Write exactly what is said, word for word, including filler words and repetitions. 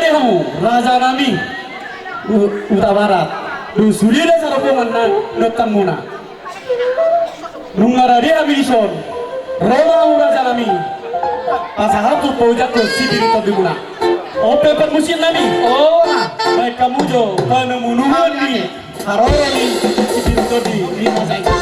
Hamu raja nami, Hutabarat, do sude da sarombongan na nontanmuna. Nunga rade hami dison, ro ma hamu raja nami pasahathon paojakhon sipir ni tondimuna. On pe parmusik nami, ora baen hamu jo panumunu ni haroro ni sipir ni tondi ni raja i.